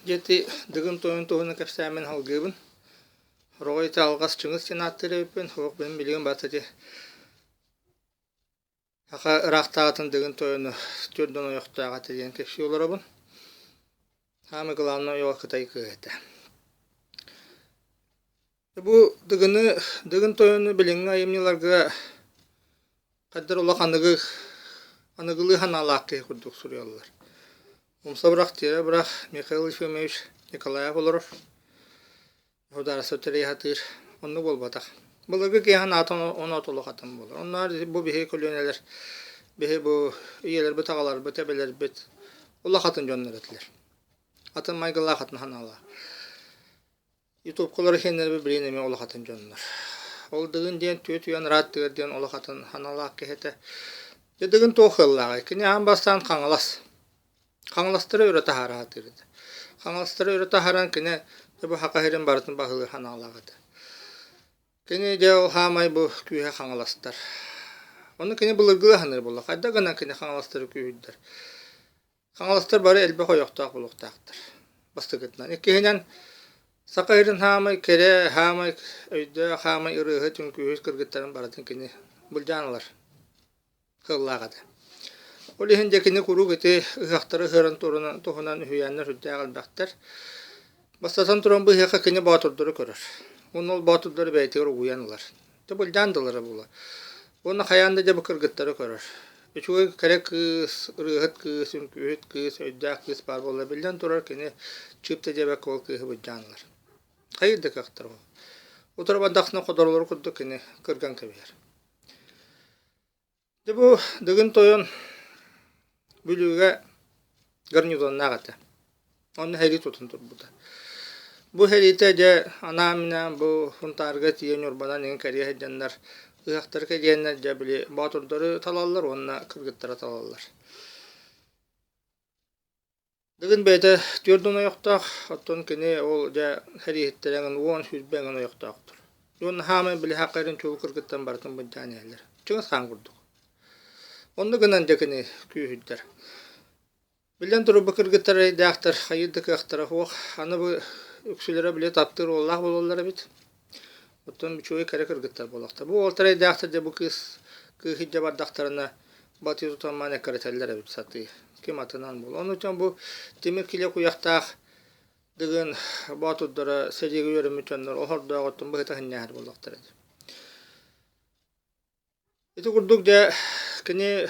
Дьэ ити Дыгын тойон туһунан кэпсээммин салгыыбын. Сороҕо ити алҕас Чыҥыс диэн ааттыыр эбиппин, суох мин билигин барыта ити саха ыраахтааҕытын Дыгын тойону түөрт ойохтоох этэ диэн кэпсии олоробун. Саамай главное ойоҕо кытай кыыһа этэ. Бу Дыгыны, Дыгын тойону билиҥҥи айымньыларга хайдах олох аныгы, аныгылыы санаалаах киһи курдук суруйаллар. Умса бырах, тиэрэ бырах Михаил Ефимович Николаев олорор. Судаарыстыба тэрийэ сатыыр. Оннук буолбатах. Былыргы киһи санаата оноото олох атын буолар. Онно бу биһиги көлүөнэлэр, биһи бу ийэлэрбит, аҕаларбыт, эбэлэрбит олох атын дьоннор этилэр. Атын майгылаах, атын санаалаах. Ютубкалар иһиннэрбит билигин эмиэ олох атын дьоннор. Ол Дыгын диэн түөрт үйэ анараа өттүгэр диэн олох атын санаалаах киһи этэ. Дьэ Дыгын туох ыаллааҕый? Кини аан бастаан Хаҥалас. Хаҥаластары өрө таһаара сатыыр этэ. Хаҥаластары өрө таһааран кини дьэ бу Саха сирин барытын баһылыыр санаалаах этэ. Кини дьэ ол хаамай бу күүһэ хаҥаластар. Ону кини былыргылыы саныыр буолла. Хайдах гынан кини хаҥаластары күүһүрдэр? Хаҥаластар бары элбэх ойохтоох буолуохтаахтар. Бастакытынан. Иккиһинэн, саха сирин хаамай кэрэ, хаамай өйдөөх, хаамай ырыаһыт, үҥкүүһүт кыргыттарын барытын кини былдьаан ылар кыаллаах этэ. Ол иһин дьэ кини куруук ити ыһыахтары ыһыырын туһунан үһүйээннэр сүрдээх элбэхтэр. Бастатан туран бу ыһыахха кини боотурдары көрөр. Уонна ол боотурдары бэйэтигэр угуйан ылар. Дьэ былдьаан да ылара буолуо. Уонна хайаан да дьэ бу кыргыттары көрөр. Үчүгэй кэрэ кыыс, ырыаһыт кыыс, үҥкүүһүт кыыс, өйдөөх кыыс баар буолла биллэн турар кини чыып да диэбэккэ ол кыыһы былдьаан ылар. Хайыыр да кыахтар ол. Утары бардахсына ходоролору курдук кини кырган кэбиһэр. Дьэ бу Дыгын Тойон Бүлүүгэ гарнизоннаах этэ. Онно сэрии тутан турбута. Бу сэриитэ дьэ анаан-минээн бу Сунтаарга тиийэ Ньурбанан иҥин кэрийэ сылдьаннар ыһыахтары кэдиэннэр дьэ били боотурдары талаллар уонна кыргыттары талаллар. Дыгын бэйэтэ 40 ойохтоох, оттон кини ол дьэ сэрииһиттэрэ эҥин 10-20 эҥин ойохтоохтор. Уонна хаамай били хаххайрын чулуу кыргыттан барытын былдьаан иһэллэр. Чыҥыс хаан курдук. Онно гынан дьэ кини күүһүрдэр. Биллэн турар, бу кыргыттар эрэйдээхтэр хайыыр да кыахтара суох. Аны бу үксүлэрэ били таптыыр уоллаах буолаллар эбит. Оттон үчүгэй кэрэ кыргыттар буолуохтар. Бу уолтар эрэйдээхтэр дьэ бу кыыс кыыс илдьэ бардахтарына батыы тутан маан эккирэтэллэр эбит сатыы. Ким атынан буолуо. Ону бу тимир килиэ куйахтаах Дыгын боотурдара сэриигэ үөрэммит дьоннор оһордооҕуттан быһыта сынньааһар буоллахтара дии. Ити курдук дьэ кини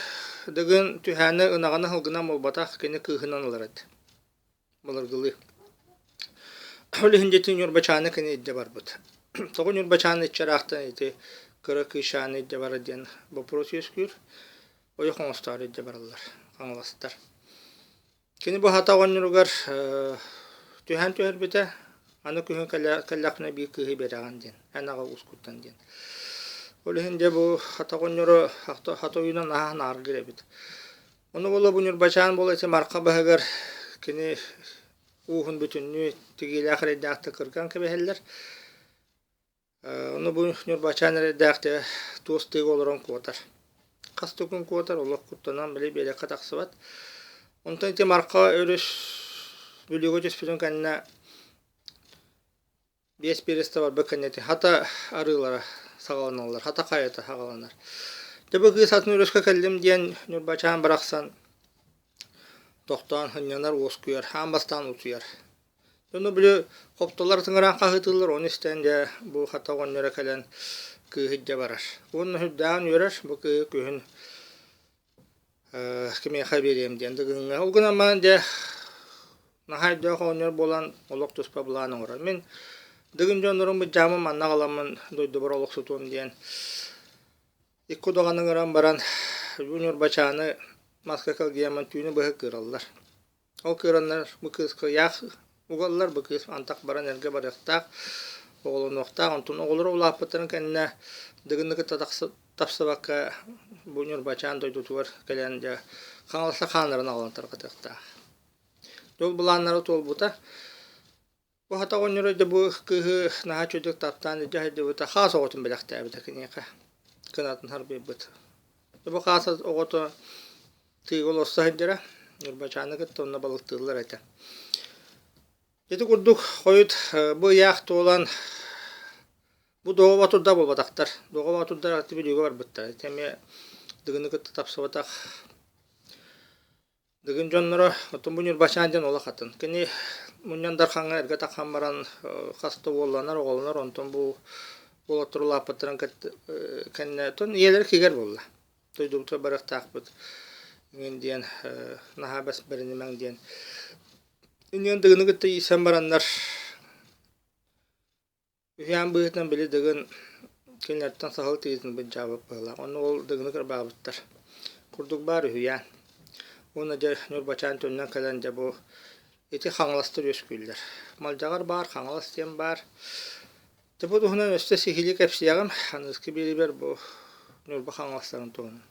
Дыгын түһээни ынаҕына сылгынан буолбатах, кини кыыһынан ылар этэ. Былыргылыы. Ол иһин дьэ ити Ньурбачааны кини илдьэ барбыт. Тоҕо Ньурбачааны иччи ыраахтан ити кыра кыысчааны илдьэ барар диэн боппуруос үөскүүр. Ойох оҥостоору илдьэ бараллар, хаҥаластар. Кини бу хата оҕонньоругар түһээн түһэрбитэ, аны күһүн кэллэхпинэ биир кыыһы биэрэҕин диэн, эн аҕа уускуттан диэн. Ол иһин дьэ бу хата оҕонньоро хата ойуунан наһаа санааргыыр эбит. Ону буола бу Ньурбачаан буола ити Марха баһыгар кини ууһун бүтүннүү тигиилээх эрэйдээхтик кырган кэбиһэллэр. Ону бу Ньурбачаан эрэйдээх дьэ туос тыыга олорон куотар. Хас да күн куотар, олох куттанан били биэрэккэ тахсыбат. Онтон ити Марха өрүс Бүлүүгэ түспүтүн кэннэ биэс биэрэстэ барбыт кэннэ ити хата арыылара саҕаланаллар, хата хайата саҕаланар. Дьэ бу кыыс атын өрүскэ кэллим диэн Ньурбачаан барахсан тохтоон сынньанар, уоскуйар, аан бастаан утуйар. Ону били хоптолор тыҥыраан хаһыытыыллар, ону истэн дьэ бу хата оҕонньоро кэлэн кыыһы илдьэ барар. Уонна сүрдээҕин үөрэр, бу кыыһы күһүн кимиэхэ биэриэм диэн Дыгыҥҥа. Ол гынан баран дьэ наһаа өйдөөх оҕонньор буолан олох туспа былаан оҥорор. Мин Дыгын дьоннорум быдьаамын манна аҕаламмын дойдубар олохсутуом диэн икки удаҕаны ыҥыран баран бу Ньурбачааны маска кэлгийэммин түүнү быһа кыыраллар. Ол кыыраннар бу кыыска ыйаах угаллар, бу кыыс антах баран эргэ барыахтаах, оҕолонуохтаах. Онтон оҕолоро улааппыттарын кэннэ Дыгыны кытта тапсыбакка бу Ньурбачаан дойдутугар кэлэн дьэ Хаҥаласка хааннарын аҕалан тарҕатыахтаах. Ол былааннара туолбута. Бу хата оҕонньоро дьэ бу кыыһы наһаа үчүгэйдик таптаан илдьэ сылдьыбыта, хаас оҕотун бэлэхтээбитэ киниэхэ, кынатын харбыйбыт. Бу хаас оҕото тыыга олорсо сылдьара, Ньурбачааны кытта онно балыктыыллар этэ. Ити курдук хойут бу ыйаах туолан бу Дуоҕа Боотурдар буолбатахтар. Дуоҕа Боотурдар аты Бүлүүгэ барбыттар. Ити эмиэ Дыгыны кытта тапсыбатах Дыгын дьонноро, оттон бу Ньурбачаан диэн олох атын. Кини Мунньан Дархаҥҥа эргэ таххан баран хас да уолланар, оҕолонор, онтон бу уолаттар улааппыттарын кэннэ оттон ийэлэрэ кигэр буолла. Дойдубутугар барыахтаахпыт иҥин диэн наһаа бэс бэринимэҥ диэн. Инниэн Дыгыны кытта иирсэн бараннар Үһүйээн быһыытынан били Дыгын кинилэртэн саһыл тириитин былдьаабыт быһыылаах. Онно ол Дыгыны кырбаабыттар. Курдук баар үһүйээн. Уонна дьэ Ньурбачаан төннөн кэлэн дьэ бу ити Хаҥаластар үөскүүллэр. Малдьаҕар баар, Хаҥалас диэн баар. Дьэ бу туһунан өссө сиһилии кэпсиэҕим. Аныгыскы биэриибэр бу Ньурба Хаҥаластарын туһунан.